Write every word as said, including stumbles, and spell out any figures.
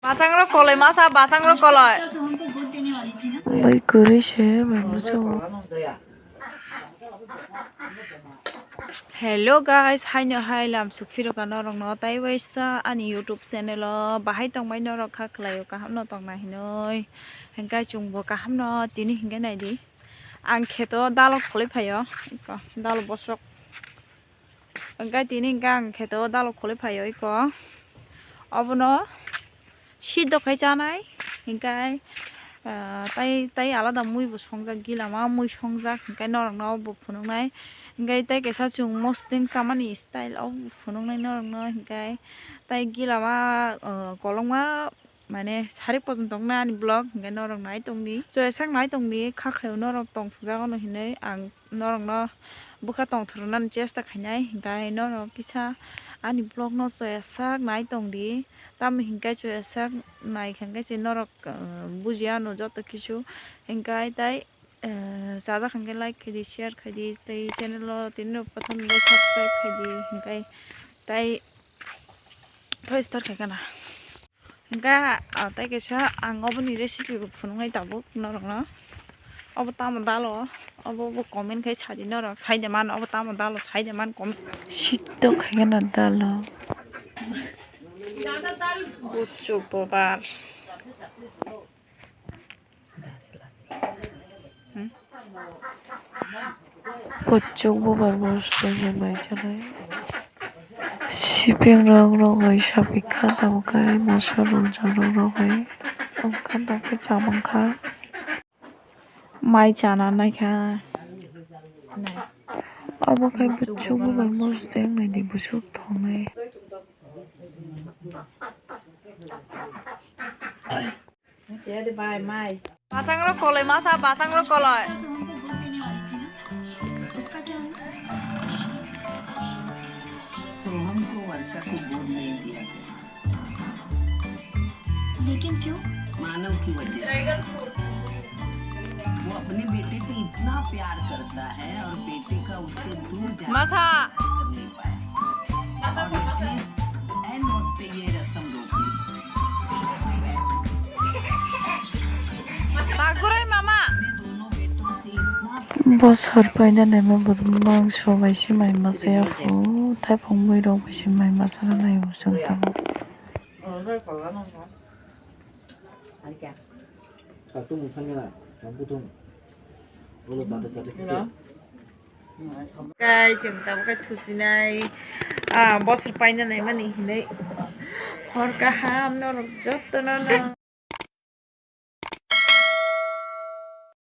Basang rok koloi masa, basang rok koloi. Bai kwrwi se bai muchungo. Hello guys, haino hai lam sukphirok norok no tai waisa ani YouTube channel o bahai tongbai norok kha khlai o kaham no tongna hinoi. Hingkai chwng bo kaham no tini hingke nai di. Ang kheto dalok kholoi phaio, dalok bosrok. Hingkai tini hingke ang kheto dalok kholoi phaio iko. Obono sidok khai chanai, hingkai, ah, tai, tai alada mui bo songjak, gilama mui songjak, hingkai norok no bo phunuknai. Hingkai tai kaisa chwng mosdeng chamani style o phunuknai norok no, hingkai tai gilama, ah, kolokma mane sari pojon tongna ani vlog, hingke norok nai tongdi, choyasak nai tongdi, kha khaio norok tong thujak ono hinui ang norok no bwkha tong thwrwngna ni chesta khainai, hingke norok kisa ani vlog no choyasak nai tongdi, tamo hingke choyasak nai kha hingke se norok, ah, bujiya ano joto kisu, hingke tai, ah, chajak hingke like khaidi, share khaidi, tei channel o tini rok pothom hingke subscribe khaidi, hingke tai. Thoi start khai kana. Hingke, ah, tai kaisa ang oboni recipe bo phunuknai tabuk norokno. Obo tamo dalo, obo bo comment khai sadi norok, saide man, obo tamo dalo, saide man comment. Sitok khai kana dalo. Buchuk bobar. Hmm? Buchuk bobar mosdeng bai chanai. Sipeng rok rogoi sapikha, tabuk khe moso rok rogoi wngkha, tabuk khe chamang kha. Mai chana naikha. Obo khe buchuk bobar mosdeng naidi, buchuk thongnai. Basang rok koloi masa, basang rok koloi. सोहम को वर्षा को गोद नहीं दिया गया। लेकिन क्यों? मानव की वजह से। वो अपने बेटे से इतना प्यार करता है और बेटे का उससे दूर जाने का इरादा कर नहीं पाया। Masa. और उसने ऐन वक्त पे ये रस्म रोक ली। Tagurai mama. Bosor paina naima bo mangso bai se mai masa ya phu, thaipung mui rok bai se mai masa na nai o chwng tamo. Kai chwng tabuk khe thuchinai, ah, bosor paina naimani hinui hor kaham norok jotono no.